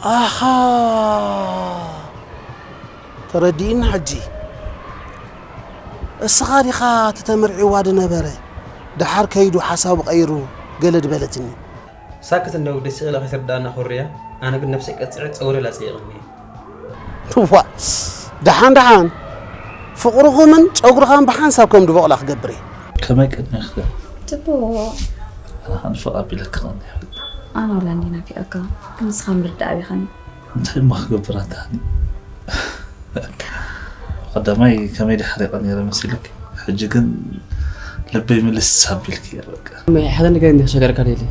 ኣኻ፣ ተረዲእኒ ሕጂ። እስኻ ዲኻ እቲ ተመርዒዋ ዝነበረ፣ ደሓር ከይዱ ሓሳቡ ቀይሩ ገለ ዝበለትኒ? ሳክት እንደ ወደይ ስቕ ኢላ ከይትርድኣና ኮርያ፣ ኣነ ግን ነብሰይ ቀጺዐ ጸጉሪ ላጽየቕኒ። ዋ፣ ደሓን ደሓን፣ ፍቕርኹምን ጨጉርኻን ብሓንሳብ ከም ድቦቕላ ክገብር እየ። ከመይ ቀኒኽካ? ጽቡቕ። ኣነ ከኣ ንፍቕ ኣቢለኪ ቀኒኹ። ኣነ ወላ እንዲ ናፊቐካ፣ ግን ንስኻ ምርዳእ ኣቢኻኒ። እንታይ እሞ ክገብር ኣታ ሃኒ? ቀዳማይ ከመይ ድየ ሓሪቐ ነይረ መሲልኪ? ሕጂ ግን ልበይ ምልስ ኣቢልኪ እየ በቃ። ኣመይ፣ ሓደ ነገር እንዲ ክሸገረካ ደሊ።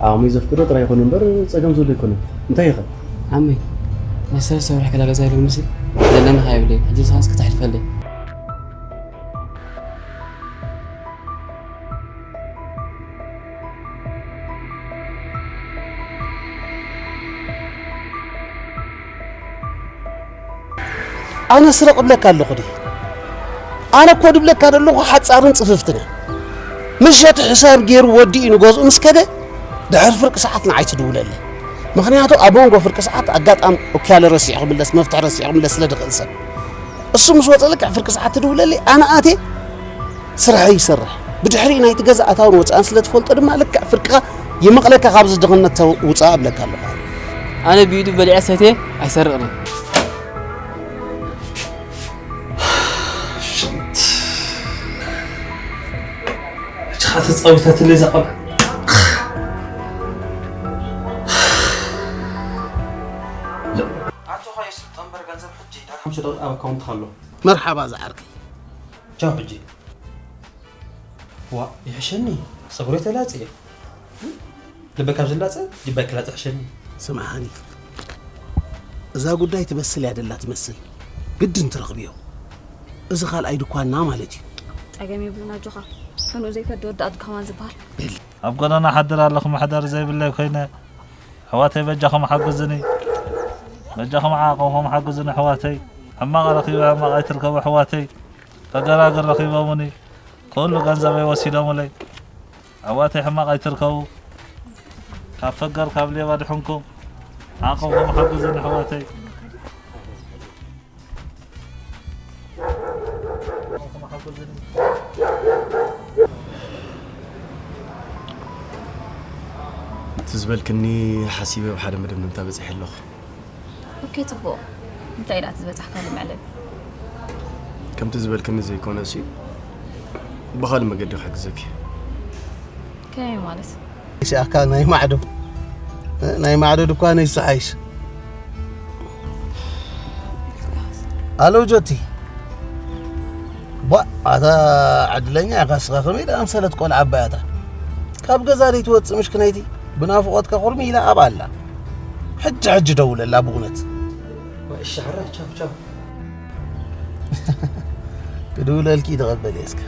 ዓቕመይ ዘፍቅዶ ጥራይ ይኹን እምበር ጸገም ዘሎ ኣይኮነን። እንታይ ኢኻ? ዓመይ፣ ናይ ሰለስተ ወርሒ ከላ ገዛ ኢሉ መሲል ዘለኒ ከኣ ይብለይ። ሕጂ ንስኻስ ከተሕልፈለይ። ኣነ ስረቕ እብለካ ኣለኹ ድየ? ኣነ እኮ ድብለካ ዘለኹ ሓጻርን ጽፍፍትን እያ። ምሸት ሕሳብ ገይሩ ወዲኡ ንገዝኡ ምስ ከደ፣ ድሕሪ ፍርቂ ሰዓት ንዓይ ትድውለለይ። ምኽንያቱ ኣብ መንጎ ፍርቂ ሰዓት ኣጋጣሚ ኦክያለ ረሲዑ ክምለስ፣ መፍትሒ ረሲዑ ክምለስ ስለ ድኽእል ሰብ። እሱ ምስ ወጸ ልክዕ ፍርቂ ሰዓት ትድውለለይ፣ ኣነ ኣትየ ስርሐይ ይሰርሕ። ብድሕሪኡ ናይቲ ገዛ ኣታውን ወጻእን ስለ ትፈልጦ ድማ ልክዕ ፍርቅኻ ይመቕለካ ካብዚ ድኽነት ተው-፣ ውጻእ እብለካ ኣለኹ። ኣነ ብኢዱ በሊዐ ሰትየ ኣይሰርቕን እየ። ሽንት። ሕጂ ኸኣ ተጻዊታትለይ እዛ ቆልዓ። ኣጆኻ የስልጦ እምበር ገንዘብ ሕጂ ዳግም ሽጦ ኣብ ኣካውንትኻ ኣሎ። መርሓባ ዝዓርከይ። ቻው ሕጂ። ዋ፣ ይሕሸኒ። ጸጉረይ ተላጽየ። ልበይ ካብ ዝላጸ፣ ጅባይ ክላጸ ይሕሸኒ። ስምዓኒ፣ እዛ ጉዳይ ትበስል እያ ደላ ትመስል። ግድን ትረኽብዮ። እዚ ካልኣይ ድኳንና ማለት እዩ። ጸገም የብሉን ኣጆኻ። ሰንኡ ዘይፈዲ ወዲ ኣድካማ ዝበሃል። ኣብ ጎደና ሓድር ኣለኹ፣ መሕደሪ ዘይብለይ ኮይነ። ኣሕዋተይ በጃኹም ሓግዙኒ። በጃኹም ዓቕምኹም ሓግዙኒ ኣሕዋተይ። ሕማቕ ረኺበ ሕማቕ ኣይትርከቡ ኣሕዋተይ። ፈገራግር ረኺቦሙኒ። ኩሉ ገንዘበይ ወሲዶሙለይ። ኣሕዋተይ ሕማቕ ኣይትርከቡ። ካብ ፈገር ካብ ሌባ ድሕንኩም። ዓቕምኹም ሓግዙኒ ኣሕዋተይ። እቲ ዝበልክኒ ሓሲበ ኣብ ሓደ መደምደምታ በጺሐ ኣለኹ። ኦኬ፣ ጽቡቕ። እንታይ ኢላ እቲ ዝበጻሕካሉ መዕለቢ? ከምቲ ዝበልክኒ ዘይኮነ እሲ ብኻልእ መገዲ ክሕግዘኪ። ከመይ ማለት? እሺ፣ ኣካ ናይ ማዕዶ፣ ናይ ማዕዶ ድኳን ይስሓይሽ። ኣሎ ጆቲ። ቧ፣ ኣታ ዕድለኛ ኢኻ እስኻ፣ ከመይ ደኣ ኣምሰለት ቆልዓ ኣባያታ። ካብ ገዛ ደይትወጽእ ምሽ ክነይቲ፣ ብናፍቖትካ ኩርሚ ኢላ ኣብኣ ኣላ። ሕጂ ሕጂ ደውለላ ብእውነት። እሺ፣ ሕራይ፣ ቻው፣ ቻው። ክድውለልኪ ተቐበሊ እስከ።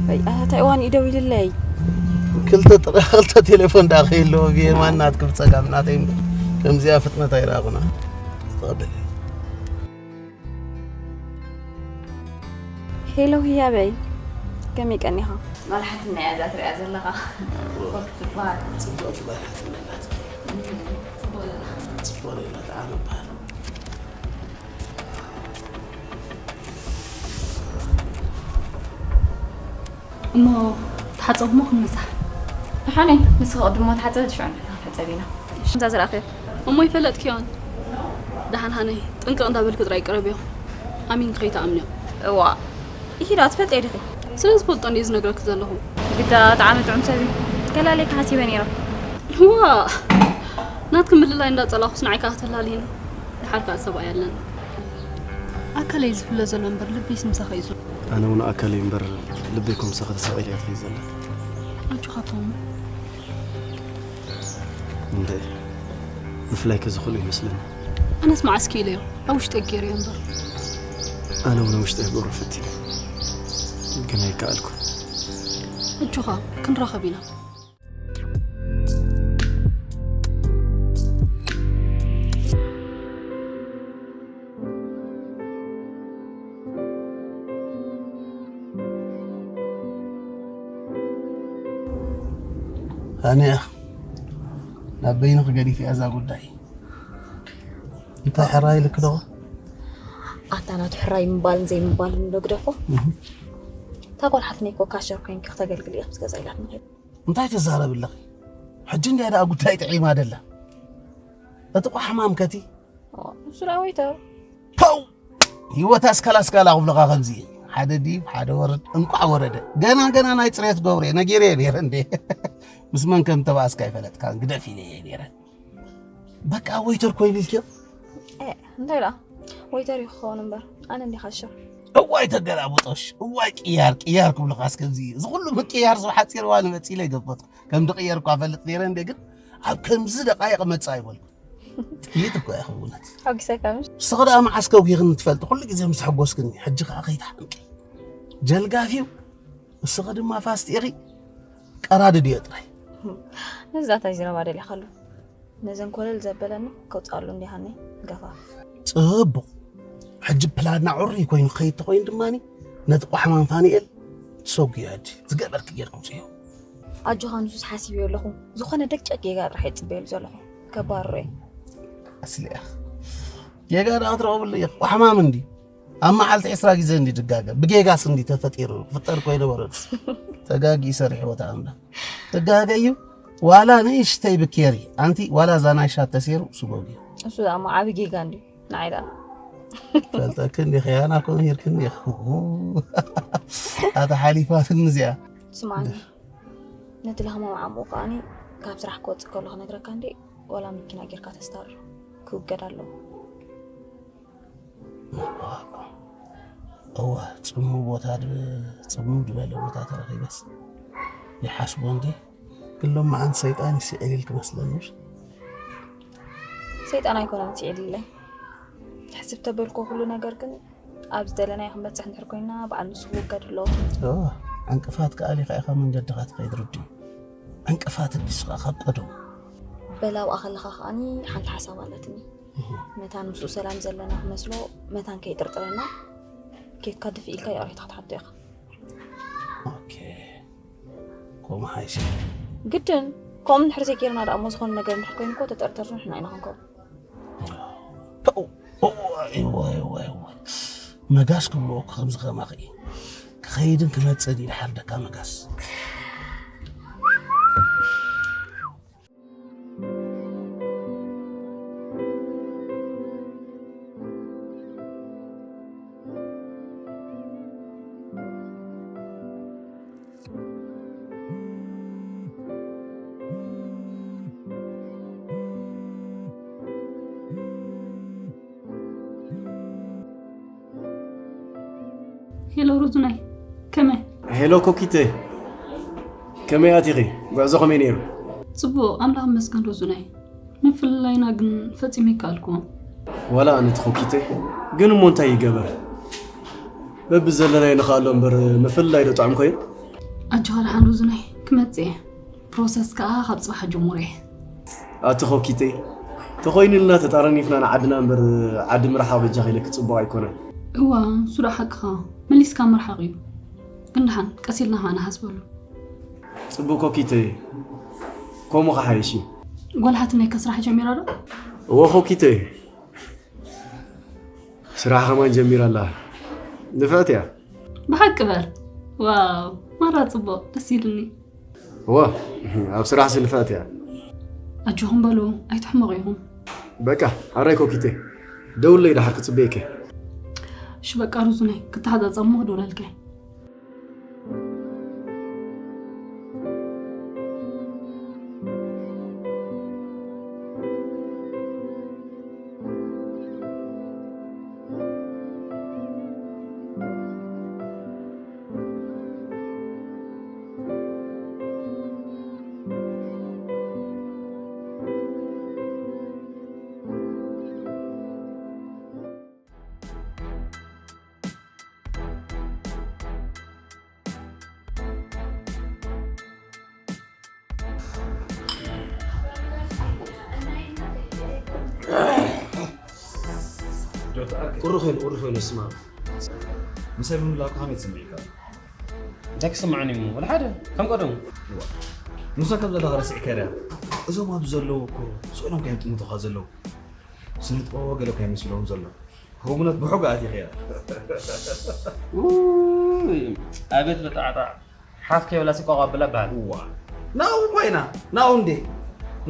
ወይ፣ ኣታ እዋን እዩ ደው ኢልለይ። ክልተ ጥረ-፣ ክልተ ቴሌፎን ደኣ ከይለዎ ብየማን ናትኪ ብጸጋም ናተይ እምበር። ከምዚኣ ፍጥነት ኣይረኣኹና። ተቐበሊ። ሄሎ ህያበይ፣ ከመይ ቀኒኻ? መራሕትና እያ እዛ ትሪኣ ዘለኻ። ጽቡቕ ትበሃል። ጽቡቕ ትበሃል። ጽቡቕ ሌላ። ጽቡቕ ሌላ፣ ጠዓመ በሃል። እሞ ተሓጸቡ እሞ ክንመጽእ። ደሓን እየ። ንስኺ ቅድሞ ተሓጸቢ፣ ሽዑ ንሕና ክንሕጸብ ኢና። እዛ ዝረኣኽዮ። እሞ ይፈለጥክዮን። ደሓን ሃነይ፣ ጥንቅቕ እንዳበልኪ ጥራይ ቅረብዮ። ኣሚንኪ ከይትኣምንዮ። እዋ። ኢኺ ዶ ትፈልጥዮ ዲኺ? ስለ ዝፈልጦ እንድየ ዝነግረኪ ዘለኹ። ግዳ ጠዓመ ጥዑም ሰብ እዩ። ከላልየካ ሓሲበ ነይረ። እዋ። ናትኪ ምልላይ እንዳጸላኹስ ንዓይ ከኣ ከተላልይኒ። ደሓር ከኣ ሰብኣይ ኣለኒ። ኣካለይ ዝፍለ ዘሎ እምበር ልበይስ ምሳኺ እዩ ዘሎ። ኣነ እውን ኣካለይ እምበር ልበይ እኮ ምሳኺ ተሰቒላ እያ ትኸይድ ዘላ። ኣጆኻ ቶም። እንተ ምፍላይ ከዝኽእሉ ይመስለኒ። ኣነስ መዓስ ክኢለዮ፣ ኣብ ውሽጠይ ገይረዮ እምበር። ኣነ እውን ኣብ ውሽጠይ ክገብሮ ፈቲነ፣ ግን ኣይከኣልኩን። ኣጆኻ፣ ክንራኸብ ኢና። ኣነ ናብ በይንኺ ገዲፍያ እዛ ጉዳይ። እንታይ ሕራይ ኢልኪ ዶ? ኣታ ናቱ ሕራይ ምባልን ዘይምባልን ዶ ግደፎ። እታ ጓል ሓትነይ እኮ ካሸር ኮይንኪ ክተገልግሊ ኢኺ ምስ ገዛ ኢላትኒ። እንታይ ትዛረቢ ኣለኺ? ሕጂ እንድያ ደኣ ጉዳይ ጥዒማ ደላ። እቲ ቋሕማም ከቲ እሱ ደኣ ወይተር ፖው! ህይወት ኣስካላ ኣስካላ ክብልኻ ከምዚ ሓደ ዲብ ሓደ ወረድ እንቋዕ ወረደ። ገና ገና ናይ ፅሬት ገብረ ነጊረ ነይረ እንዴ። ምስ መን ከም ተባእስካ ይፈለጥካ ግደፍ ኢለ እየ ነይረ። በቃ ወይተር ኮይኑ ኢልክዮ። እንታይ ደኣ ወይተር ይኸውን እምበር ኣነ እንዲ ካሸር። እዋይ ተገላብጦሽ እዋይ ቅያር ቅያር ክብልኻስ ከምዚ እዚ ኩሉ ምቅያር ዝሓፂርዋ ንመፂ ኢለ ይገበጥኩ። ከም ድቅየር እኳ ፈልጥ ነይረ እንደ ግን ኣብ ከምዚ ደቃይቅ መፃ ይበልኩ። ጥይት እኮ ይኸውነት። ሓጒሰካ ምሽ? ንስኺ ደኣ መዓስ ከጉኺ ንትፈልጢ ኩሉ ግዜ ምስ ተሐጎስክኒ ሕጂ ከዓ ከይትሓምቂ። ጀልጋፊው ንስኺ ድማ ፋስት ኢኺ። ቀራድድዮ ጥራይ። ነዚ ዛታ ይዝረባ ደሊኻሉ ነዘን ኮለል ዘበለኒ ከውፅኣሉ እንዲሃኒ ገፋፍ። ፅቡቕ። ሕጂ ፕላና ዑሪ ኮይኑ ክኸይድ ተኮይኑ ድማ ነቲ ቋሕማን ፋኒኤል ትሰጉዮ ሕጂ ዝገበርኪ ጌርኩም ፅዮ። ኣጆኻ ንሱስ ሓሲብዮ ኣለኹ። ዝኾነ ደቂቕ ጌጋ ጥራሕ ይፅበየሉ ዘለኹ። ከባርሮ እየ። ኣስሊያ ጌጋ ደኣ ክትረኽብሉ ኢኺ። ቋሕማም እንዲ ኣብ መዓልቲ ዕስራ ግዜ እንዲ ድጋገ ብጌጋስ እንዲ ተፈጢሩ ክፍጠር እኮ ይነበረ። ተጋጊ ሰሪሕዎ ተኣምዳ ተጋገ እዩ። ዋላ ንእሽተይ ብኬሪ ኣንቲ ዋላ እዛ ናይ ሻት ተሴሩ ስጎግ እዩ። እሱ ደኣ እሞ ዓቢ ጌጋ እንዲ ንዓይ ደኣ ፈልጠክ እንዲ ኸያና ኮሚርክ እንዲ ኣታ ሓሊፋትኒ እዚኣ። ስማኒ ነቲ ላህሞም ዓምኡ ከኣኒ ካብ ስራሕ ክወፅእ ከሎ ክነግረካ እንዲ ዋላ መኪና ጌርካ ተስታርር ክውገድ ኣለዎ። እዋ ጽሙ ቦታ ጽሙ ዝበለ ቦታ ተረኺበስ ይሓስቦ እንዲ ግሎም መዓንት ሰይጣን ይስዕል ኢል ክመስለኒ። ሰይጣን ኣይኮነን ስዒልለይ ሕስብ ተበልኮ ኩሉ ነገር ግን ኣብ ዝደለናዮ ክንበፅሕ እንድሕር ኮይና በዓል ንሱ ክውገድ ኣለዎ። ዕንቅፋት ከኣሊኻ ኢኻ መንገድኻ ትኸይድ ርድዩ። ዕንቅፋት እንዲስ ኸዓ ካብ ቀደሙ። በል ኣብኣ ከለኻ ከዓኒ ሓንቲ ሓሳብ ኣለትኒ። መታን ምስኡ ሰላም ዘለና ክመስሎ መታን ከይጥርጥረና ኬድካ ድፍእ ኢልካ ይቕሬታ ክትሓቶ ኢኻ። ኦኬ። ከምኡ ሓይሽ። ግድን ከምኡ እንድሕር ዘይጌርና ደኣ እሞ ዝኾነ ነገር እንድሕር ኮይኑ እኮ ተጠርጠርቲ ንሕና ኢና ክንከውን። መጋስ ክብልዎ እኮ ከምዚ ከማኺ እዩ። ክኸይድን ክመፅእን እዩ ድሓር ደካ መጋስ። ሄሎ ሩዙናይ፣ ከመይ? ሄሎ ኮኪተይ፣ ከመይ ኣቲኺ? ጉዕዞ ከመይ ነይሩ? ጽቡቕ፣ ኣምላኽ ይመስገን ሩዙናይ። ምፍልላይና ግን ፈጺመ ኣይከኣልኩዎን። ዋላ ኣነ ተኾኪተ፣ ግን እሞ እንታይ ይገበር? በብዘለናዮ ንኽኣሎ እምበር ምፍልላይ ዶ ጥዑም ኮይኑ? ኣጆኻ ደሓን ሩዙናይ፣ ክመጽእ እየ። ፕሮሰስ ከኣ ካብ ጽባሕ ጀምሮ እየ። ኣቲ ኾኪተይ፣ ተኾይኑልና ተጣረኒፍና ንዓድና እምበር ዓዲ ምርሓቕ በጃኺ ኢለኪ ጽቡቕ ኣይኮነን። እዋ፣ ንሱ ደኣ ሓቅኻ፣ መሊስካ ምርሓቕ እዩ። ግን ደሓን ቀስ ኢልና ከኣ ንሓስበሉ። ጽቡቕ ኮኪተይ፣ ከምኡ ክሓይሽ እዩ። ጓል ሓትነይከ ስራሕ ጀሚራ ዶ? እወ ኮኪተይ፣ ስራሕ ከማን ጀሚራ ኣላ። ንፍዕቲ እያ። ብሓቂ በል። ዋው ማራ ጽቡቕ ደስ ኢሉኒ። እወ ኣብ ስራሕሲ ንፍዕቲ እያ። ኣጆኹም በሉ ኣይትሕመቑ ኢኹም። በቃ ሓራይ ኮኪቴ ደውለይ ደሓር ክጽበየኪ። እሺ በቃ ሩዙነይ ክተሓጻጸም እሞ ክደውለልካ እየ። ቁሪ ኮይኑ ቁሪ ኮይኑ ስማ ምሳይ ምምላእካ ከመይ ትስምዒካ? እንታይ ክስምዓኒ እሞ ወላ ሓደ ከም ቀደሙ። ምስኦም ከም ዘለኻ ረሲዕካ ድያ? እዞም ኣብዚ ዘለዉ እኮ ስእሎም ከዮም ጥምቱኻ ዘለዉ። ስነ ጥበባዊ ገለ ከዮም መሲሎም ዘለዉ። ህውግነት ብሑግ ኣቲኺ እያ። ውይ፣ ኣቤት በጣዕጣዕ። ሓፍ ከይበላ ሲቋቋ ብላ በሃል። እዋ። ናኡ እኮ ኢና። ናኡ እንዴ?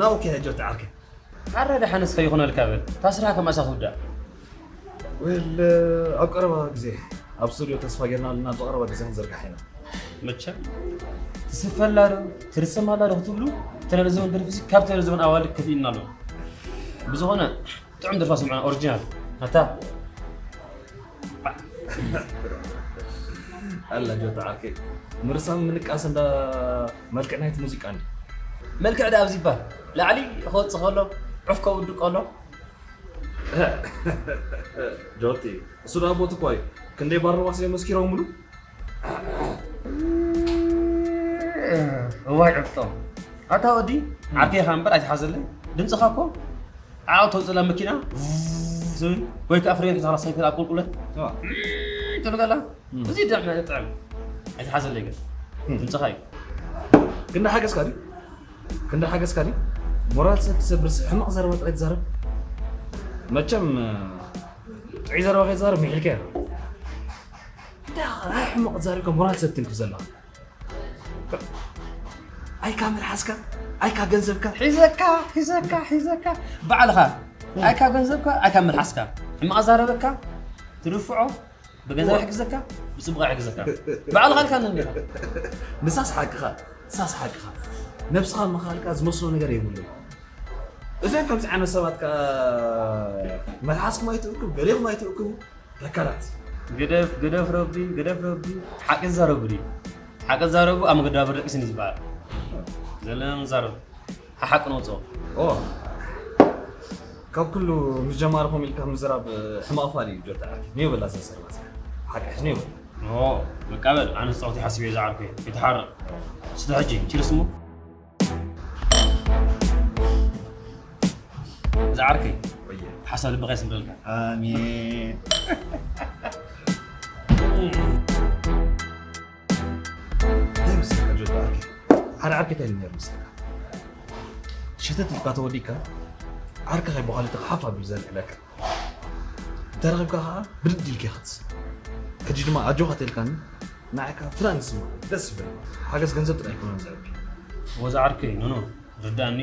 ናኡ ከ ጆቲ ዓርከይ። ኣረ ደሓንስ ከይኾነልካ በል። ታስራ ከማእሳ ትውዳእ። ወል ኣብ ቀረባ ግዜ ኣብ ስቱድዮ ተስፋ ጌርና ኣለና። ኣብ ቀረባ ግዜ ክንዝርጋሕ ኢና። መቸም ትስፈላ ዶ ትርስም ኣላ ዶ ክትብሉ፣ ተለለ ዘመን ደርፊ ካብ ተለለ ዘመን ኣዋልድ ከፊእና ኣሎ። ብዝኾነ ጥዑም ደርፋ ስምዑና ኦሪጂናል ኣታ። ኣላ ጆታ ዓርከይ፣ ምርሳም ምንቃስ እንዳ መልክዕ ናይቲ ሙዚቃ እንዲ። መልክዕ ዳ ኣብዚ ይባል ላዕሊ ክወጽእ ከሎ፣ ዕፍ ከውድቅ ከሎ። ጆቲ፣ እሱ ዳ ቦት እኮ እዩ። ክንደይ ባረዋስ እዮም መስኪሮምሉ። እዋይ ዕፍቶም። ኣታ ወዲ ዓርከይ ኢኻ እምበር ኣይትሓዘለይ። ድምፅኻ እኮ ዓው ተውፅላ መኪና ዝብል ወይ ከዓ ፍሬን ሒዝካ ሳይክል ኣብ ቁልቁለት ትብልጋላ። እዚ ደም ጥዕም ኣይትሓዘለይ ግን ድምፅኻ እዩ። ክንዲ ሓገዝካ ድዩ? ክንዲ ሓገዝካ ድዩ? ሞራል ሰብ ትሰብርስ ሕማቕ ዘረባ ጥራይ ትዛረብ። መቸም ጥዑይ ዘረባ ከይትዛረብ ምሒልካ ኢኻ። እንታይ ሕማቕ ዛሪብካ ሞራል ሰብ ትንክፍ ዘለኻ? ኣይካ መልሓስካ፣ ኣይካ ገንዘብካ። ሒዘካ ሒዘካ ሒዘካ ባዕልኻ። ኣይካ ገንዘብካ፣ ኣይካ መልሓስካ። ሕማቕ ዛረበካ ትድፍዖ፣ ብገንዘብ ይሕግዘካ፣ ብጽቡቕ ይሕግዘካ። ባዕልኻ ኢልካ እንዲኻ። ንሳስ ሓቅኻ፣ ንሳስ ሓቅኻ። ነብስኻ ምኻልካ ዝመስሎ ነገር የብሉን። እዞም ከምዚ ዓይነት ሰባት ከኣ መልሓስኩም ኣይትእክቡ፣ ገሌኹም ኣይትእክቡ። ተካላት። ግደፍ ግደፍ ረቢ ግደፍ ረቢ። ሓቂ ዝዛረቡ ድዩ? ሓቂ ዝዛረቡ ኣብ መገዳብር ደቂስን እዩ ዝበሃል። ዘለና ንዛረብ ሓሓቂ ነውፅኦ። ኦ፣ ካብ ኩሉ ምስ ጀማርኹም ኢልካ ምዝራብ ሕማቕ ፋል እዩ። ጆታ፣ ኔው በላ ዘሰርባት ሓቂ ኔው በላ። ኦ፣ በቃ በል፣ ኣነ ጸውቲ ሓስብ እየ ዝዓርኩ እየ። ይትሓረቕ። ስተ ሕጂ ቺርስ እሞ። ዝዓርከይ ሓሳብ ልብኻ የስምረልካ። ኣሜን። እንታይ መስለካ ጆታ ዓርከይ? ሓደ ዓርከይ እንታይ ነይሩ መስለካ? ሸተት ኢልካ ተወዲእካ ዓርከኻ ብኻልእ ሓፍ ኣቢሉ ዘልዕለካ። እንተረኺብካ ከዓ ብድድ ኢልካ ክትስ። ሕጂ ድማ ኣጆኻ ተልካኒ ንዓካ ፍራንስ ስማ ደስ ይብል። ሓገዝ ገንዘብ ጥራይ ኣይኮነን ዘዕቢ። ወዛ ዓርከይ ኖኖ ርዳእኒ።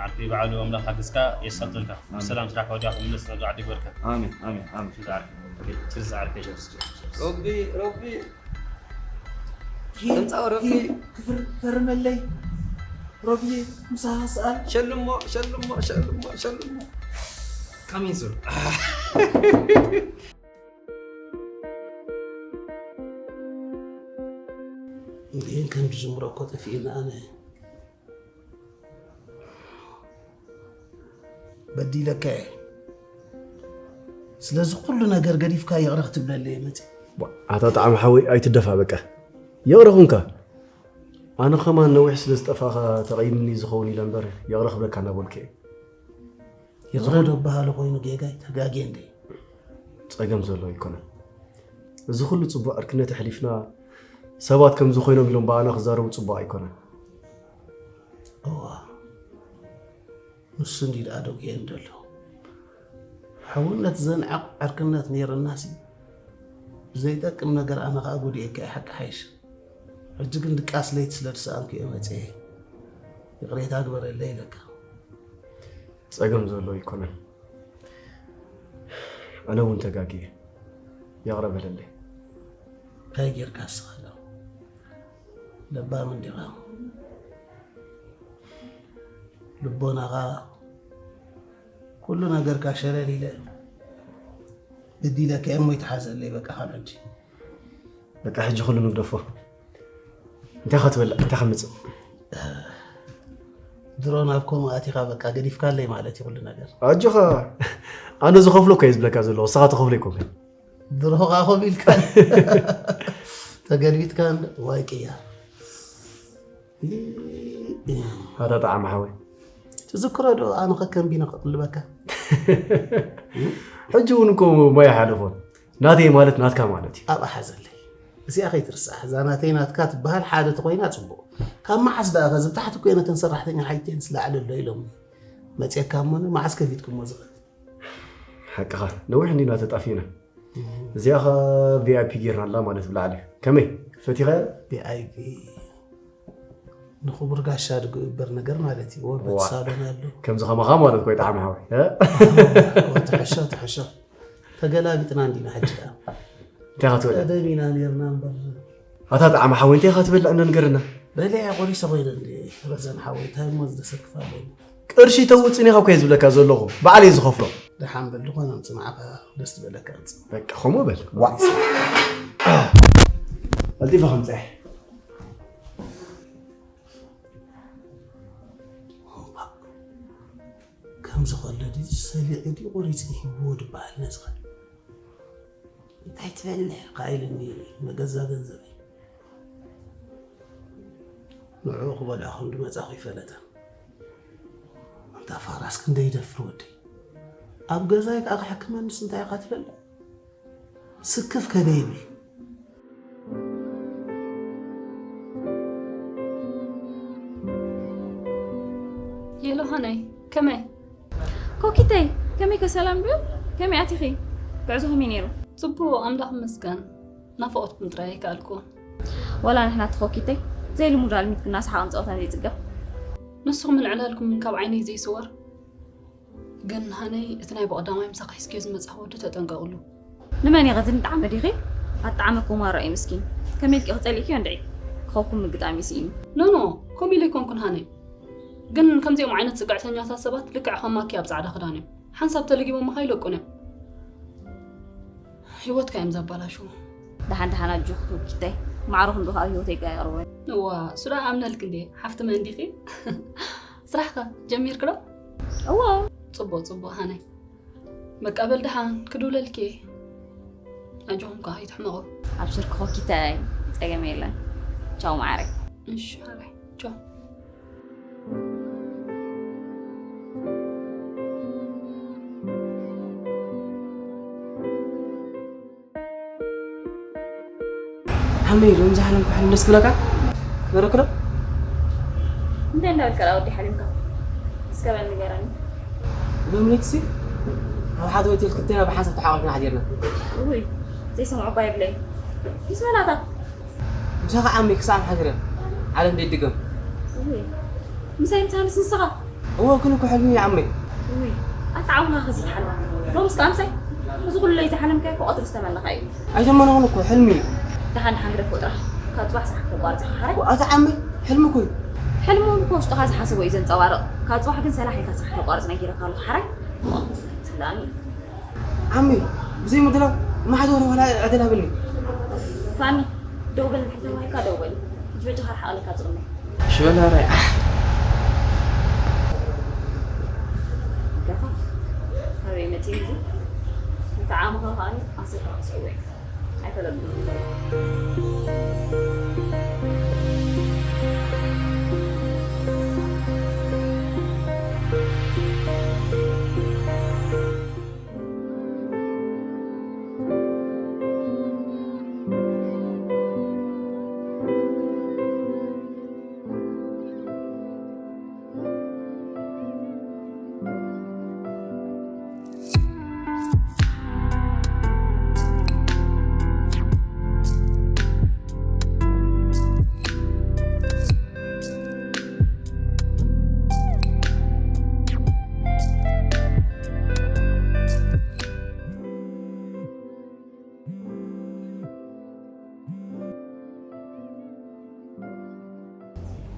ዓርከይ በዓሉ ኣምላኽ ሓገዝካ የሳልጠልካ። ኣሜን። ብሰላም ስራሕካ ወዲኻ ክትምለስ ጸጋ ዓዲ ይግበርካ። ኣሜን ኣሜን ኣሜን። ችርስ ዓርከይ። ችርስ ዓርከይ። ችርስ ችርስ ችርስ። ሮቢ ሮቢ። ድምፃዊ ረቢ። ክፍር ፈርመለይ ሮቢ። ምሳኻ ሰኣል። ሸልሞ ሸልሞ ሸልሞ ሸልሞ። ካሚንሶ። እንዲህን ከም ዝጅምሮ እኮ ጠፊእና ኣነ በዲለካ እየ። ስለዚ ኩሉ ነገር ገዲፍካ ይቕረ ክትብለለይ እየ መፂእ። ኣታ ጣዕሚ ሓወይ ኣይትደፋ በቃ። ይቕረ ኩንካ። ኣነ ኸማን ነዊሕ ስለ ዝጠፋኻ ተቐይምኒ ዝኸውን ኢለ እምበር ይቕረ ክብለካ እናበልኩ እየ። ይቕረ ዶ በሃሊ ኮይኑ ጌጋይ ተጋግየ እንደ። ጸገም ዘሎ ኣይኮነን። እዚ ኩሉ ጽቡቕ ዕርክነት ኣሕሊፍና ሰባት ከምዚ ኮይኖም ኢሎም ብኣና ክዛረቡ ጽቡቕ ኣይኮነን። እዋ ንሱ እንዲ ደኣ ደጉየን ዘሎ። ሕውነት ዘንዕቕ ዕርክነት ነይርናሲ ብዘይጠቅም ነገር ኣነ ኸኣ ጎዲኤካ እየ ሓቂ ሓይሽ። ሕጂ ግን ድቃስ ለይቲ ስለ ዝሰኣንኩ እየ መጺኤ። ይቕሬታ ግበረለይ ኢለካ። ጸገም ዘሎ ኣይኮነን። ኣነ እውን ተጋግየ። ይቕረ በለለይ። እንታይ ጌርካ እስኻ ዶ? ለባም እንዲኻ። ልቦናኻ ኩሉ ነገርካ ሸለል ኢለ በዲለካ እየ እሞ ይትሓዘለይ በቃ ካብ ሕጂ። በቃ ሕጂ ኩሉ ንግደፎ። እንታይ ኸትበልዕ እንታይ ከምፅእ? ድሮ ናብ ከምኡ ኣቲኻ በቃ ገዲፍካለይ ማለት እዩ ኩሉ ነገር። ኣጆኻ ኣነ ዝኸፍሎ እኮ እየ ዝብለካ ዘለኹ ንስኻ ትኸፍሎ ኣይኮንካን። ድሮ ኸዓ ኮፍ ኢልካ ተገልቢጥካ ዋይ ቅያ። ኣታ ጣዕሚ ሓወይ። ትዝክሮ ዶ ኣነ ከከምቢነ ክቕልበካ? ሕጂ እውን እኮ ማይ ሓለፎን ናተይ ማለት ናትካ ማለት እዩ። ኣብኣ ሓዘለይ። እዚኣ ከይትርስዓ፣ እዛ ናተይ ናትካ ትበሃል ሓደ ተኾይና ጽቡቕ። ካብ መዓስ ደኣ ከዚ ብታሕቲ እኮ ነተን ሰራሕተኛ ሓይቴን ስላዕለ ኣሎ ኢሎም መጽየካ እሞ መዓስ ከፊትኩሞ ዝኽእል? ሓቅኻ፣ ነዊሕ እንዲና ተጣፊእና። እዚኣ ኸ ቪ ኣይ ፒ ጌርናላ ማለት ብላዕሊ። ከመይ? ፈቲኻ? ቪ ኣይ ፒ ንኽቡር ጋሻ ዝግበር ነገር ማለት እዩ። ወ፣ በቲ ዋ። ሳሎን ኣሎ። ከምዚ ኸማኻ ማለት እኮ ይጠዓም ሓወይ፣ እ? ወ፣ ትሕሾ፣ ትሕሾ። ተገላቢጥና እንዲና ሕጂ ደኣ። እንታይ ኢኻ ትበልዕ? ቀደም ኢና ኔርና እምበር። ኣታ ጣዕሚ ሓወይ፣ እንታይ ኢኻ ትበልዕ እንዶ ንገረና? በሊዐ ቆሪሰ ኮይነ እንዴ፣ ረዘን ሓወይ፣ እንታይ እሞ ዝደሰክፍ ኣለኒ? ቅርሺ ተውፅን ኢኻ እኮ እየ ዝብለካ ዘለኹ። ባዕለይ ዝኸፍሎ። ደሓን በል፣ ዝኾነ ኣምጽእ፣ ንዓኻ ደስ ዝበለካ ኣምጽእ። በቃ፣ ከምኡ በል። ዋ። ቀልጢፈ ከምጽእ። ከምዚ ከሎ ድዩ ሰሊዑ ድዩ ቆሪጹ ይህብዎ ድበሃል ነዚ ኸ? እንታይ ትበልዕ ኸ ኢሉኒ መገዛ ገንዘበይ። ንዕኡ ክበልዖ ከም ድመጻኹ ይፈለጠ። ኣንታ ፋራስ ክንደይ ይደፍር ወደይ። ኣብ ገዛይ ከኣ ክሕክመንስ እንታይ ኢኻ ትበልዕ? ስክፍ ከደ ይብል። የሎ ሃነይ፣ ከመይ? ኮኪተይ፣ ከመይ ከ ሰላም ድዩ? ከመይ ኣቲኺ? ጉዕዞ ከመይ ነይሩ? ጽቡቕ፣ ኣምላኽ ይመስገን። ናፍቖትኩም ጥራይ ኣይከኣልኩን። ዋላ ንሕና እቲ ኮኪተይ፣ ዘይልሙድ ኣልሚትክና ሰሓቕን ጸወታን ዘይጽገብ። ንስኹምን ዕላልኩምን ካብ ዓይነይ ዘይስወር። ግን ሃነይ፣ እቲ ናይ ብቐዳማይ ምሳኺ ሒዝክዮ ዝመጻኹ ወዲ ተጠንቀቕሉ። ንመን ኢኺ ትንጣዕሚ ዲኺ? ኣጣዕመኩም ዋሮ እዩ ምስኪን። ከመይ ኢልኪ ክጸሊእክዮ እንድዒ? ክኸውኩም ምግጣም እዩ ስኢኑ። ኖ፣ ኖ፣ ከምኡ ኢለ ኣይኮንኩን ሃነይ። ግን ከምዚኦም ዓይነት ጽግዕተኛታት ሰባት ልክዕ ከም ማኪ ኣብ ጻዕዳ ክዳን እዮም። ሓንሳብ ተለጊቦምኻ ኣይለቁን እዮም። ህይወትካ እዮም ዘባላሽዉ። ደሓን ደሓን ኣጆኺ ኮኪተይ። ማዕረ ክንዱ ካብ ህይወተይ ጋር ይቐርበኒ። እዋ፣ እሱ ደኣ ኣምነልክ እንዴ? ሓፍቲ መን ዲኺ? ስራሕከ ጀሚርክ ዶ? እዋ። ጽቡቕ፣ ጽቡቕ ሃነይ። በቃ በል ደሓን ክድውለልኪ እየ። ኣጆኹም ከኣ ከይትሕመቑ። ኣብሽርኪ ኮኪተይ፣ ጸገም የለን። ቻው መዓረይ። እሺ፣ ሃረይ። ቻው። ሓመይ ሎሚ ዝሓለምኩ ሕልሚ ደስ ክብለካ? ክበረክ ዶ? እንታይ እንዳበልካ ደኣ ወዲ ሓሊምካ? እስከ በል ንገረኒ። ሎሚ ለይትሲ ኣብ ሓደ ሆቴል ክልቴና ብሓንሳብ ተሓቋፊና ሓዲርና። እውይ፣ ዘይሰምዖ እኳ የብለይን። ምስ መናታ? ምሳኻ ዓመይ ክሳዕ ሓዲረ። ዓለም ደይድገም። እውይ፣ ምሳይ ምሳንስ ንስኻ? እወ፣ ግን እኮ ሕልሚ እዩ ዓመይ። እውይ፣ ኣታ ዓውና ከዚ ተሓልም። ሎምስ ከኣ ምሳይ? እዚ ኩሉ ለይቲ ሓለምካዮ እኮ ቀትሪ ዝተመለኻ እዩ። ኣይተመነኹን እኮ፣ ሕልሚ እዩ። ደሓን ደሓን ግደፎ ጥራሕ። ካብ ጽባሕ ስራሕ ከተቋርጽ ኢኻ ሓራይ? ኣታ ዓመይ፣ ሕልሚ እኮ እዩ። ሕልሚ እውን እኮ ውሽጥኻ ዝሓሰቦ እዩ ዘንጸባርቕ። ካብ ጽባሕ ግን ሰላሕ ኢልካ ስራሕ ተቋርጽ ነጊረካ ኣለኹ ሓራይ። ትብላኒ። ዓሚ፣ ብዘይ ምድላው ማሕደር ዋላ ዕድል ሃብኒ። ፋኒ፣ ደው በል እንድሕር ተባሂልካ ደው በል። ሕጂ በጃኻ ርሓቐለይ ካብዚ ቅድመይ። ሽበላ ራይ፣ ኣሕ። ይገርኻ። ካበይ መጺኡ እዚ? ነቲ ዓምኻ ከኣኒ ኣሲርካ ክትስዕዎ ኢኻ። ኣይፈለጥኩን።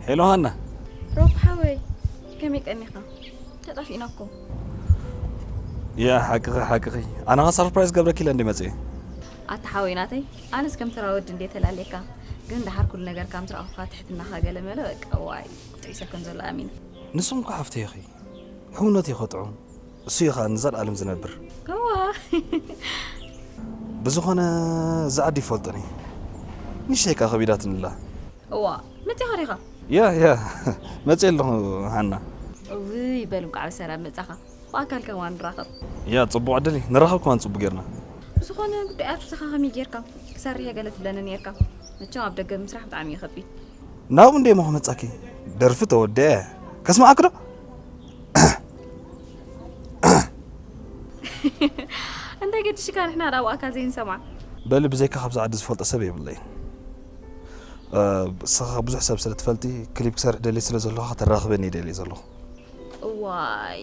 ሄሎ ሃና። ሮብ ሓወይ፣ ከመይ ቀኒኻ? ተጠፊእና እኮ። ያ፣ ሓቅኺ፣ ሓቅኺ። ኣነ ኸ ሰርፕራይዝ ገብረኪ ኢለ እንደ መጽኤ። ኣታ ሓወይ ናተይ፣ ኣነስ ከም ተራ ወዲ እንደ ተላለየካ። ግን ደሓር ኩሉ ነገር ካብ ዝረኣኹኻ ትሕትናኻ ገለ መለ፣ በቃ፣ ዋይ፣ ጥዒሰ ከም ዘሎ ኣሚነ። ንስኹም እኮ ሓፍተይ ኢኺ። ሕውነት እዩ ኸጥዑም። እሱ እዩ ኸኣ ንዘለኣለም ዝነብር። እዋ። ብዝኾነ፣ እዛ ዓዲ ይፈልጦን እየ። ንእሽተይ ከኣ ከቢዳትኒ ኣላ። እዋ፣ መጺኻ ዲኻ? ያ፣ ያ፣ መጺኤ ኣለኹ፣ ሃና። እውይ፣ በል እንቋዕ ብሰላም መጻኻ። ብኣካል ከማን ንራኸብ። ያ፣ ጽቡቕ ዕድል እዩ። ንራኸብ ከማን ጽቡቕ ጌርና። ብዝኾነ፣ ጉዳይ ኣርቲስኻ ከመይ ጌርካ? ትሰርሕ እየ ገለ ትብለኒ ነርካ። መቸም ኣብ ደገ ምስራሕ ብጣዕሚ እዩ ከቢድ። ናብ እንዴ ሞ ክመጻኪ? ደርፊ ተወደ ከስማዕክ ዶ? እንታይ ገድሽካ ንሕና ዳ ብኣካል ዘይንሰማዕ? በሊ ብዘይካ ካብዚ ዓዲ ዝፈልጦ ሰብ የብለይ። ንስኻ ብዙሕ ሰብ ስለ ትፈልጢ ክሊፕ ክሰርሕ ደሊ ስለ ዘለኹ ከተራኽበኒ ይደሊ ዘለኹ። እዋይ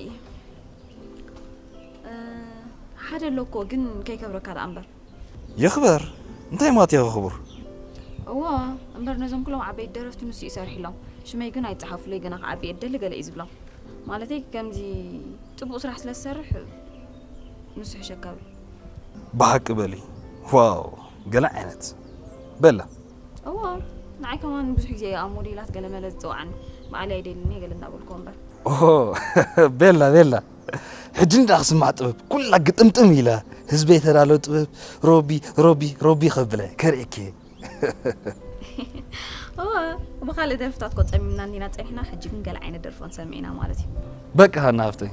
ሓደ ኣሎ እኮ ግን ከይከብረካ ደኣ እምበር። ይኽበር እንታይ ማለት እዩ ክቡር? እዋ እምበር ነዞም ኩሎም ዓበይቲ ደረፍቲ ንሱ እዩ ሰርሒሎም። ሽመይ ግን ኣይጸሓፉለይ ገና ክዓቢ እየ ደሊ ገለ እዩ ዝብሎም። ማለተይ ከምዚ ጽቡቕ ስራሕ ስለ ዝሰርሕ ንሱ ሕሸካ ብል። ብሓቂ በሊ ዋው ገለ ዓይነት በላ እዋ ንዓይ ከማን ብዙሕ ግዜ ኣብ ሞዴላት ገለ መለ ዝጽውዓኒ በዓል ኣይደልን እየ ገለ እንዳበልኩ እምበር። ኦ ቤላ ቤላ ሕጂ እንዳ ክስማዕ ጥበብ ኩላ ግጥምጥም ኢላ ህዝበይ ተዳሎ ጥበብ ሮቢ ሮቢ ሮቢ ከብለ ከርእኪ እዋ ብካልእ ደርፍታት ኮ ጸሚምና እንዲና ጸኒሕና ሕጂ ግን ገለ ዓይነት ደርፎ ንሰምዕ ኢና ማለት እዩ። በቃ ሃና ሃፍተይ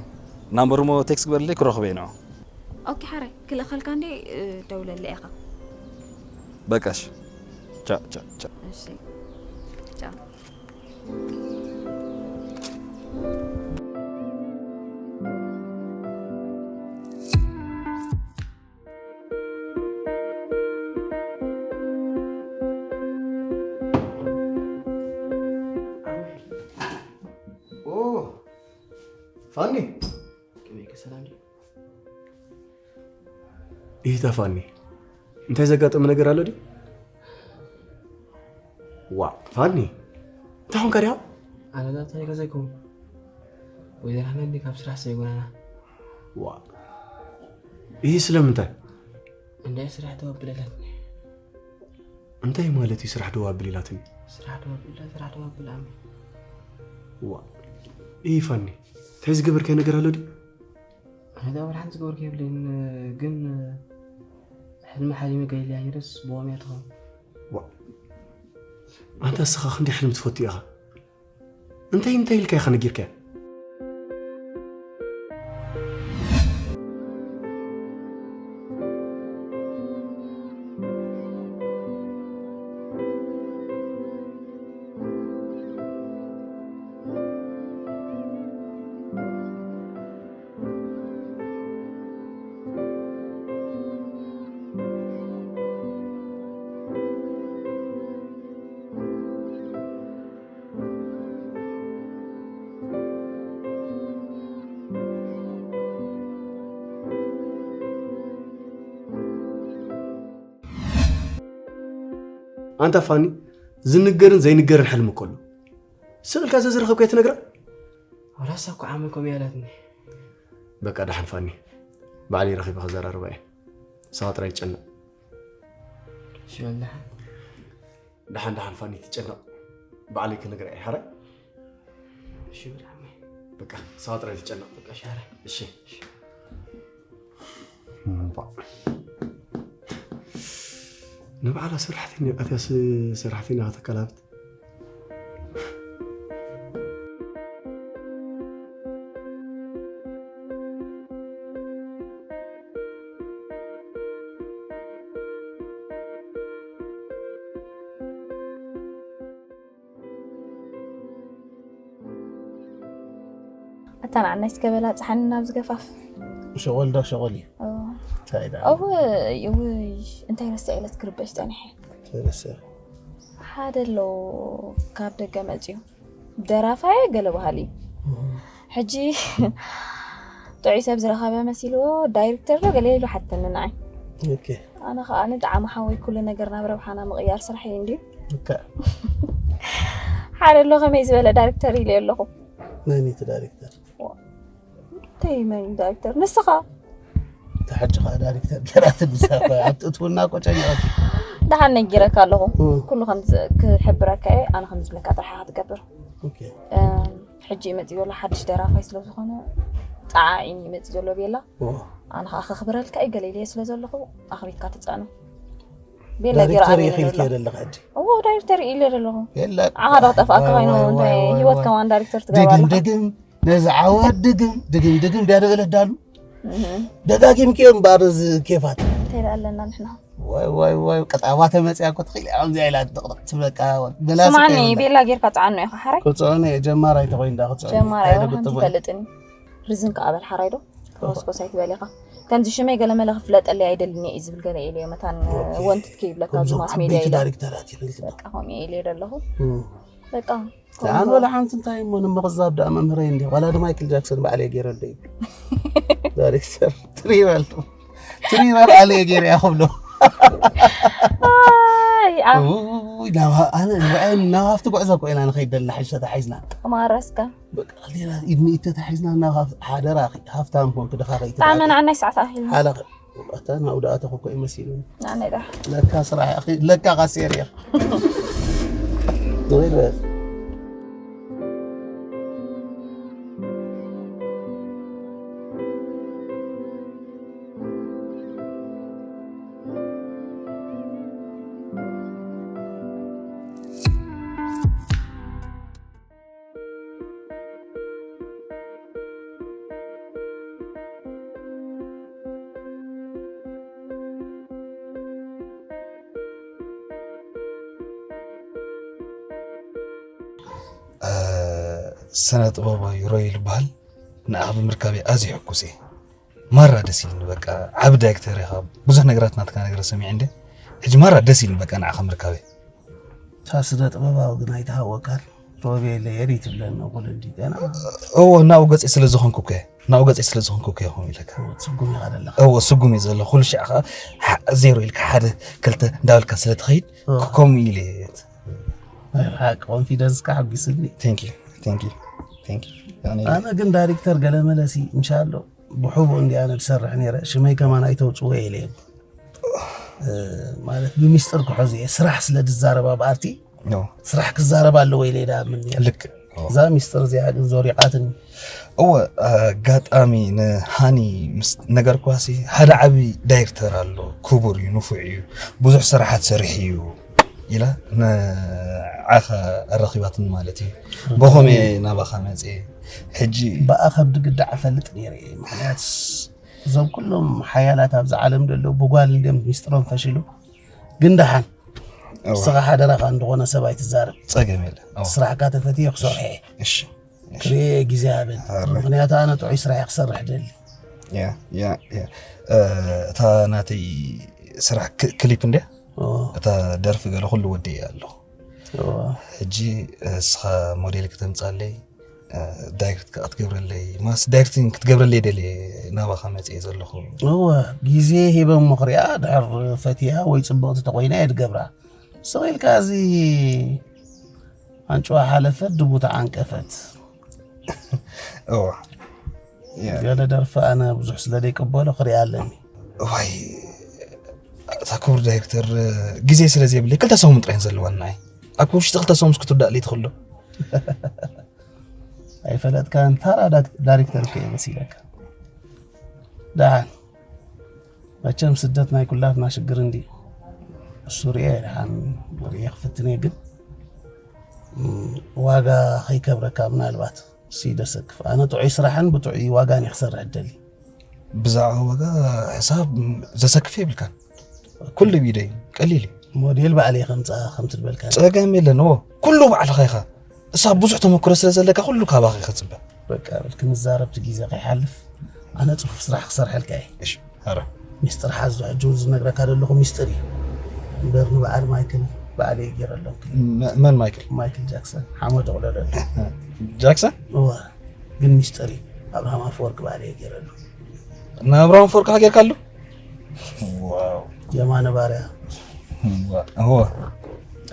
ናምበርሞ ቴክስት ግበርለይ ክረኽበ ኢና። ኦኬ ሓራይ ክልእኸልካ እንዴ ደውለለ ኢኻ። በቃሽ ቻ ቻ ቻ እሺ ቻው። ፋኒ ይህታ ፋኒ እንታይ ዘጋጠመ ነገር ኣሎ ድዩ? ዋ ፋኒ እንታይ ኾንካ ድያ? ኣነ ናብ ታሪክ ዘይኮኑ ወይዘር ኣሕመድ ካብ ስራሕ ሰይጎናና። ዋ ይህ ስለምንታይ? እንዳ ስራሕ ተወብለላትኒ። እንታይ ማለት እዩ ስራሕ ደው ኣብል ኢላትኒ? ስራሕ ደው ኣብል ስራሕ ደው ኣብል ኣሚ። ዋ ይህ ፋኒ እንታይ ዝገበርካይ ነገር ኣሎ ድዩ? ኣነ ዳ ሓንቲ ዝገበርኩ የብለይን ግን ሕልሚ ሓሊመ ገሊላ ነይረስ ብኦም እያ ትኸውን። ዋ ኣንታ እስኻ ክንደይ ሕልሚ ትፈቱ ኢኻ? እንታይ እንታይ ኢልካ ኢኻ ነጊርካያ? ኣንታ ፋኒ ዝንገርን ዘይንገርን ሕልሚ እኮ ኣሎ። ስቕ ኢልካ ዘዝረኸብካዮ ትነግራ? ወላስ እኮ ዓሚ ከምኡ ያላትኒ። በቃ ደሓን ፋኒ ባዕለይ ረኺበ ከዘራርባ እየ። ንስኻ ጥራይ ትጨነቕ። እሺ በል ደሓን። ደሓን ደሓን ፋኒ ትጨነቕ ባዕለይ ክነግራ እየ ሓራይ። እሺ በል ዓሚ። በቃ ንስኻ ጥራይ ትጨነቕ። በቃ እሺ ሓራይ። እሺ። ንባዕላ ሰራሕተኛ ኣትያስ ሰራሕተኛ ከተከላብት። ኣታ ንዓናይ እስከ በላ ጸሓኒ ናብ ዝገፋፍ። ሸቆል ዶ ሸቆል እዩ? እንታይ ዳ? እውይ እውይ እንታይ ረስዐ ኢለ ክርበሽ ጸኒሐ። ተረሰ። ሓደ ኣሎ ካብ ደገ መጽዩ ደራፋየ ገለ ባህሊ ሕጂ ጥዑይ ሰብ ዝረኸበ መሲልዎ ዳይሬክተር ዶ ገለ ኢሉ ሓተኒ ንዓይ። ኦኬ። ኣነ ከዓ ንጣዕሚ ሓወይ ኩሉ ነገር ናብ ረብሓና ምቕያር ስራሕ እዩ እንድዩ። እካ ሓደ ኣሎ ከመይ ዝበለ ዳይሬክተር ኢለ ኣለኹ። መን እዩ እቲ ዳይሬክተር? እንታይ መን እዩ ዳይሬክተር? ንስኻ። ተሓጂ ከዓ ዳይሬክተር ገራት ንሳባ ኣብቲ እትውና ቆጨኛ ደሓን ነጊረካ ኣለኹ። እም። ኩሉ ከም ዝ- ክሕብረካ እየ ኣነ ከም ዝብለካ ጥራሕ ክትገብር። ኦኬ። እም፣ ሕጂ ይመፅእ ዘሎ ሓድሽ ደራፋይ ስለ ዝኾነ ፃዓ እዩ ይመፅእ ዘሎ ቤላ። ኦ። ኣነ ከዓ ከኽብረልካ እዩ ገለ ኢለዮ ስለ ዘለኹ ኣኽቢርካ ትፀዕኖ። ቤላ ዳይሬክተር ጌራ ይኽልክ ኣለኹ። የደለኻ ሕጂ? እዎ ዳይሬክተር ኢለ ዘለኹ። የለ። ዓኻ ዶ ጠፋእካ ዋይ፣ ኮይኑ ዋይ፣ እንታይ ዋይ፣ ዋይ፣ ህይወት ዋይ። ከማን ዳይሬክተር ትገባ ድግም ኣለኻ? ድግም ነዚ ዓወት ድግም ድግም ድግም ድያ ደበለት ዳሉ እህ። ደጋጊምክዮ እምበኣር እዚ ኬፋት ይላ ኣለና ንሕና። ዋይ ዋይ ዋይ ቀጣዋ ተመፅያ እኮ ትኽእል እያ። ከምዚኣ ኢላ ጥቕጥቕ ትብለካ። በላሲ ስማኒ ከይብላ። ቤላ ጌርካ ፃዓኖ ኢኻ ሓራይ። ክፅዕኖ እየ ጀማር ኣይተኮይን ዳ ክፅዕኖ ጀማር እንታይ ኣይወን ዶ ሓንቲ ግጥሞ? ይፈልጥን እዩ። ርዝን ከኣ በል ሓራይ ዶ? ኮስኮስ ኣይትበል ኢኻ። ከምዚ ሽመይ ገለመለ ክፍለጠለይ ኣይደልን እየ ዝብል ገለ ኢለ እየ መታን ወንትት ከይብለካ ኣብዚ ማስ ሜድያ ኢለ ዳይሬክተራት ይፈልጥ በቃ ከምኡ ኢለ ዘለኹ። በቃ ኣነ ወላ ሓንቲ እንታይ እሞ ንምቕዛብ ደኣ መምህረይ እንዲ ዋላ ድማ ማይክል ጃክሰን ባዕለይ ገይረ ዶ ይብል ዳይሬክተር ትሪበል ትሪበል ኣለ ገይረ እያ ክብሎ ኣይ ኣብ ውይ፣ ናብ- ኣነ ንብዐ ናብ ሃፍቲ ጉዕዞ እኮ ኢና ንኸይድ ደልና ሕጂ ተታሒዝና ማረስካ በቃ ሌላ ኢድ ንኢድ ተታሒዝና ናብ ሃፍ- ሓደራ ኣኺ፣ ሃፍታም ኮንክ ድኻ ብጣዕሚ ከይትበሃል ንዓናይ ሰዓት ኣኺሉ ሓላ ወጣታ ናብ ውዳእተ ኮኮ ይመሲሉ ንዓናይ ደሓ ለካ ስራሕ ኣኺ ለካ ቃሴር እያ ንኸይድ በል ስነ ጥበባዊ ሮይል ይበሃል። ንዓኻ ብምርካበይ ኣዝዩ ሕጉስ እየ። ማራ ደስ ኢልኒ። በቃ ዓቢ ዳይሬክተር ኢኻ። ብዙሕ ነገራት ናትካ ነገር ሰሚዐ እንደ ሕጂ ማራ ደስ ኢልኒ በቃ ንዓኻ ምርካበይ። እታ ስነ ጥበባዊ ግን ኣይትሃወካን ሮቤለየር ይትብለኒ እኹል እንዲ ገና እዎ ናብኡ ገፂ ስለ ዝኾንኩ እኮ እየ። ናብኡ ገፂ ስለ ዝኾንኩ እኮ እየ ከምኡ ኢለካ። ትስጉም ኢኻ ዘለኻ እዎ ስጉም እዩ ዘሎ። ኩሉ ሻዕ ከዓ ዜሮ ኢልካ ሓደ ክልተ እንዳበልካ ስለ ትኸይድ ከምኡ ኢለ እየ። ናይ ብሓቂ ኮንፊደንስካ ሓጒስኒ Thank you, thank you, thank you። ያኔ ኣነ ግን ዳይሬክተር ገለመለሲ እንሻሎ ብሕቡእ እንዲ ኣነ ዝሰርሕ ነይረ ሽመይ ከማን ኣይተውፅዎ ኢለ እየ ማለት ብሚስጥር ክሕዙ እየ ስራሕ ስለ ዝዛረብ ኣብ ኣርቲ ኖ ስራሕ ክዛረብ ኣለዎ ኢለ ዳኣምን ነይረ ልክ እዛ ሚስጥር እዚኣ ግን ዞሪቓትኒ እወ ኣጋጣሚ ንሃኒ ምስ ነገርኳሲ ሓደ ዓቢ ዳይሬክተር ኣሎ ክቡር እዩ ንፉዕ እዩ ብዙሕ ስራሓት ሰሪሕ እዩ ኢላ ንዓኻ ኣረኺባትኒ ማለት እዩ ብኸመይ ናባኻ መፅእ ሕጂ ብኣ ከም ድግዳዕ እፈልጥ ነይረ እየ ምክንያት እዞም ኩሎም ሓያላት ኣብዚ ዓለም ዘለዉ ብጓል እንዲም ሚስጥሮም ፈሽሉ ግን ደሓን ንስኻ ሓደራኻ እንደኾነ ሰብ ኣይትዛረብ ፀገም የለ ስራሕካ ተፈትየ ክሰርሐ እየ እሺ ክርኤ ግዜ ሃበን ምክንያቱ ኣነ ጥዑይ ስራሕ ክሰርሕ ደሊ ያ ያ ያ እታ ናተይ ስራሕ ክሊፕ እንድያ እታ ደርፊ ገለ ኩሉ ወዲ እየ ኣለኹ ሕጂ እስኻ ሞዴል ክተምፃለይ ዳይሬክት ክትገብረለይ ማስ ዳይሬክቲንግ ክትገብረለይ ደልየ ናባኻ መፅየ ዘለኹ እወ ግዜ ሂበሞ ክሪኣ ድሕር ፈትያ ወይ ፅብቕቲ ተኮይና እየ ድገብራ ስቕ ኢልካ እዚ ኣንጭዋ ሓለፈት ድቡ ተዓንቀፈት እዋ ገለ ደርፊ ኣነ ብዙሕ ስለ ዘይቅበሎ ክሪኣ ኣለኒ ዋይ እታ ክቡር ዳይሬክተር ግዜ ስለ ዘይብለይ ክልተ ሰሙን ጥራይን ዘለዋን ንዓይ ኣብ ውሽጢ ክልተ ሰሙን ክትውዳእ ለይትኽእሎ ኣይፈለጥካን ታራ ዳይሬክተር ከ መሲለካ ደሓን መቸም ስደት ናይ ኩላትና ሽግር እንዲ እሱ ርኤ ደሓን ርኤ ክፍትን እየ ግን ዋጋ ከይከብረካ ምናልባት እሱ ደሰክፍ ኣነ ጥዑይ ስራሕን ብጥዑይ ዋጋን እየ ክሰርሕ ደሊ ብዛዕባ ዋጋ ሕሳብ ዘሰክፍ የብልካን ኩሉ ቢደይ ቀሊል እዩ ሞዴል ባዕለይ ከምፃ ከምትልበልካ ፀገም የለን ዎ ኩሉ ባዕልኻ ኢኻ እሳ ብዙሕ ተመክሮ ስለ ዘለካ ኩሉ ካባኻ ይኸፅበ በቃ በል ክንዛረብ እቲ ግዜ ከይሓልፍ ኣነ ፅፉፍ ስራሕ ክሰርሐልካ እየ እሺ ኧረ ሚስጥር ሓዞ ሕጂ ዝነግረካ ዘለኹ ሚስጥር እዩ እምበር ንበዓል ማይክል ባዕለይ ገይረሎም መ- መን ማይክል ማይክል ጃክሰን ሓመድ ኣቑለለሉ ጃክሰን እዋ ግን ሚስጥር እዩ ኣብርሃም ኣፈወርቂ ባዕለይ ገይረሉ ንኣብርሃም ኣፈወርቂ ሃገርካሉ የማነ ባርያ እዎ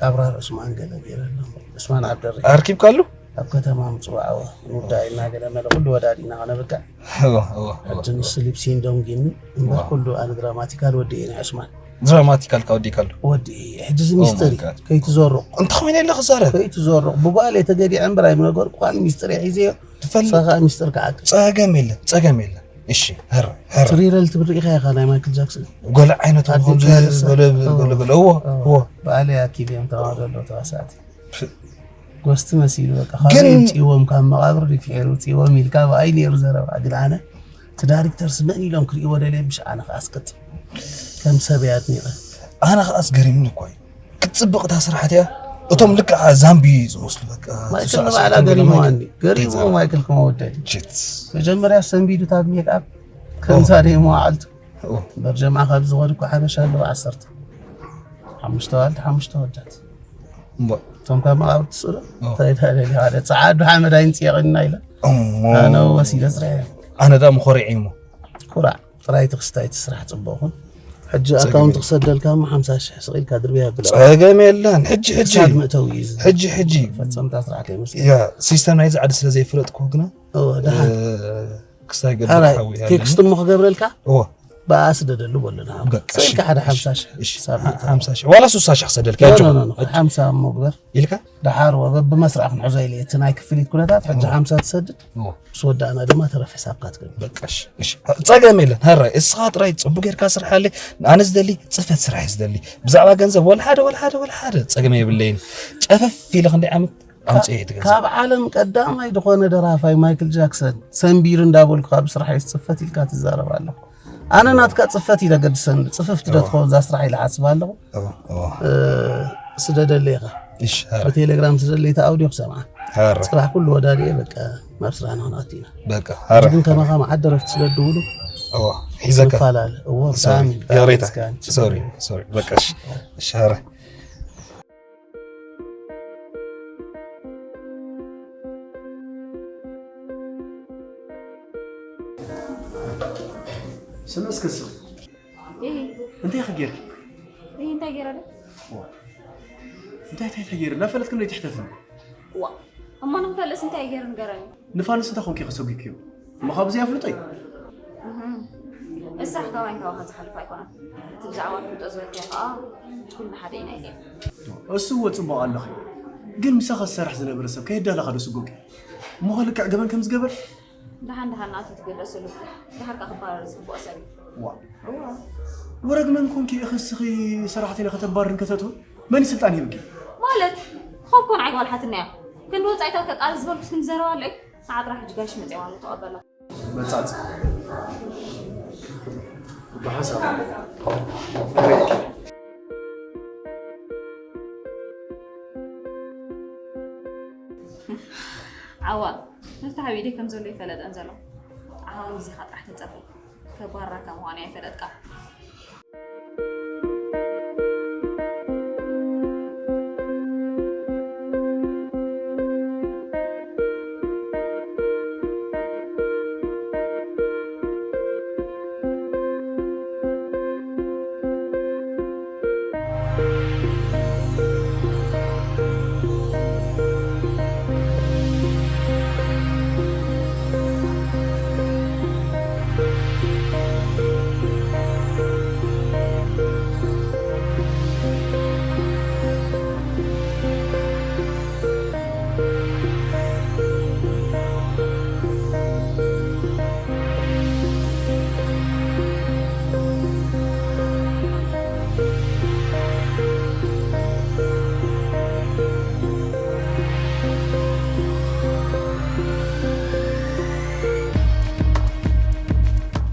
ኣብራር ዑስማን ገለ ገይረሎም ዑስማን ዓብደሪ ኣርኪብካሉ ኣብ ከተማ ምፅዋዕዎ ንውዳእ ኢልና ገለ መለ ኩሉ ወዳዲና ከነብቅዕ እዎ እዎ እዎ ሕጂ ንሱ ሊፕሲን ዶንጊን እምበር ኩሉ ኣነ ድራማቲካል ወዲኤ ናይ ዑስማን ድራማቲካል ካወዲካሉ ወዲ ሕጂ እዚ ሚስጥር እዩ God. ከይትዘሩ እንታይ ኮይነ ኢለ ክዛረብ ከይትዘሩ ብጓል እየ ተገዲዐ እምበር ኣይምነገርኩ ኣነ ሚስጥር እየ ሒዘዮ ትፈልጥ ሳኻ ሚስጥር ክዓቅብ ፀገም የለን ፀገም የለን እሺ ሀረ ሀረ ትሪረል ትብል ርኢኻ ኢኻ ናይ ማይክል ጃክሰን ጎለ ዓይነት ኣዲካ ከምዚ ንሳ- ጎለ እዎ። ጎለ ጎለ እዎ እዎ ባዕለይ ኣኪብ እዮም ተማዶ ኣለዉ ተዋሳእቲ ጎስቲ መሲሉ በቃ ግን- ካልእ ውፅእዎም ካብ መቃብር ድፊሕር ውፅእዎም ኢልካ ብኣይ ነይሩ ዘረባ ግን ኣነ እቲ ዳይሬክተርስ መን ኢሎም ክርእይዎ ደልዮም? ምሽ ኣነ ከኣ ኣስቀጥ ከም ሰብ እያ ኣድኒቐ። ኣነ ከኣስ ገሪምኒ እኮ እዩ። ክትጽብቕ እታ ስራሕት እያ። እቶም ልክዓ ዛምቢ ዝመስሉ በቃ። ማይክል ንባዕላ ገሪምዋኒ። ገሪምዎ ማይክል ከመወደል። ችት። መጀመርያ ሰንቢዱ ታብ ሜክኣፕ ከምዛ ደይ መዋዕልቱ። በርጀማ ካብ ዝኸዱ እኮ ሓበሻ ኣለዉ ዓሰርተ ሓሙሽተ ዋልድ ሓሙሽተ ወዳት። እሞ እቶም ካብ መቓብር ትስእሎ እንታይ ታደሊ ሓደ ጸዓዱ ሓመድ ኣይንጽየቕና ኢለ። እሞ ኣነ ወሲደ ስራሕ። ኣነ ዳ ምኾሪዐ እሞ ኩራዕ። ጥራይ ትኽስታይ ትስራሕ ጽቡቕኹም። ሕጂ ኣካውንት ክሰደልካ እሞ ሓምሳ ሽሕ ስቕ ኢልካ ድርብያ ብላ። ጸገም የለን። ሕጂ፣ ሕጂ። ክሳድ መእተዊ እዩ እዚ። ሕጂ፣ ሕጂ። ፈጸምታ ስራሕ ከይመስል። ያ፣ ሲስተም ናይዚ ዓዲ ስለ ዘይፈለጥኩ ግና፣ እወ፣ ደሓን። እ፣ ክስታይ ገብር ሓራይ፣ ሓዊ ሃለኒ። ቴክስት እሞ ክገብረልካ? እወ። ብኣ ስደደሉ በሉና። በቃ፣ ስቕ ኢልካ እሺ፣ ሓደ እሺ፣ ሓምሳ ሽሕ እሺ፣ ክሳብ መእተዊ። ሓምሳ ሽሕ። ዋላ ሱሳ ሽሕ ክሰደልካ ኖ፣ ኖ፣ ኖ፣ ኖ። ሓምሳ እሞ ግበር። ኢልካ? ደሓር ወ-፣ በብመስርዕ ክንሕዞ ኢለ፣ እቲ ናይ ክፍሊት ኩነታት ሕጂ ሓምሳ ትሰድድ፣ እዎ። ምስ ወዳእና ድማ ተረፍ ሕሳብካ ትገብር። በቃ፣ እሺ፣ እሺ። ጸገም የለን። ሃራይ፣ እስኻ ጥራይ ጽቡቅ ጌርካ ስርሓለይ። ኣነ ዝደሊ ጽፈት ስራሕ እየ ዝደሊ። ብዛዕባ ገንዘብ ወላ ሓደ፣ ወላ ሓደ፣ ወላ ሓደ ጸገም የብለይን። ጨፈፍ ኢለ ክንደይ ዓመት ኣምጽኤ እቲ ገንዘብ። ካብ ዓለም ቀዳማይ ዝኾነ ደራፋይ ማይክል ጃክሰን ሰንቢሩ እንዳበልኩ ካብ ስራሕ እየ ጽፈት ኢልካ ትዛረብ ኣለኹ። ኣነ ናትካ ጽፈት ኢለ ገድሰኒ፣ ጽፍፍቲ ዶ ትኸውን እዛ ስራሕ ኢለ ሓስብ ኣለኹ። እዎ፣ እዎ። እ፣ ስደደለይ ኢኻ። እሺ፣ ሃረ። ብቴሌግራም ስደደለይ፣ እቲ ኣውዲዮ ክሰምዓ። ሃረ። ጽባሕ ኩሉ ወዳዲኤ በቃ ናብ ስራሕና ክንኣቱ ኢና። በቃ፣ ሃረ፣ ግን ከማኻ ሃረ። መዓት ደረፍቲ ስለ ድውሉ እዎ፣ ሒዘካ። ንፈላለ። እዎ፣ ሶሪ፣ ብጣዕሚ፣ ብጣዕሚ ይቕሬታ። ይስካን። ሶሪ፣ ሶሪ። በቃ፣ እሺ። እሺ፣ ሃረ። ስምዕስ ክስብ። እህ። እንታይ ክጌር? እህ፣ እንታይ ገይረ ዶ? ዋ። እንታይ፣ እንታይ፣ እንታይ ገይረ? እናፈለጥክ እንዶ ይትሕተትኒ? ዋ። እሞ ንኽፈልጥስ እንታይ ገይረ ንገረኒ? ንፋንስ እንታይ ኮንኪ ከሰጒክዮ? እሞ ካብዚ ኣፍልጦይ? እህ። እሳሕ ካባይን ካባኻ ዝሓልፍ ኣይኮነን። እቲ ብዛዕባ ኣፍልጦ ዝበልካዮ ከዓ ኩልና ሓደ ኢና ኢለ። እሱ እወ ጽቡቕ ኣለኺ። ግን ምሳኻ ዝሰርሕ ዝነበረ ሰብ ከየዳለኻ ዶ ስጎቂ? እሞ ኸ ልክዕ ገበን ከም ዝገበር? ደሓን ደሓን ናቱ ትግለሰሉ። ደሓር ከኣ ክባረር ዝግብኦ ሰብ እዩ። ዋ። እዋ። ወረግ መን ኮንኪ ኢኺ እስኺ ሰራሕተኛ ከተባርርን ከተእትውን? መን እዩ ስልጣን ሂብኪ? ማለት፣ ኾብ ኮን ዓይጓል ሓትና እያ። ክንዲ ወጻኢታት ከቃልስ ዝበልኩስ ክንዘረባ ኣሎ እዩ። ንዓጥራ ሕጂ ጋሽ መጽኦም ኣሎ ተቐበላ። መጻጽ። ብሓሳብ። ዓዋ፣ መፍትሕ ኣብ ኢደይ ከም ዘሎ ይፈለጠን ዘሎ። ዓኻውን ግዜኻ ጥራሕ ተጸበ። ከባራካ ምዃኑ ኣይፈለጥካ።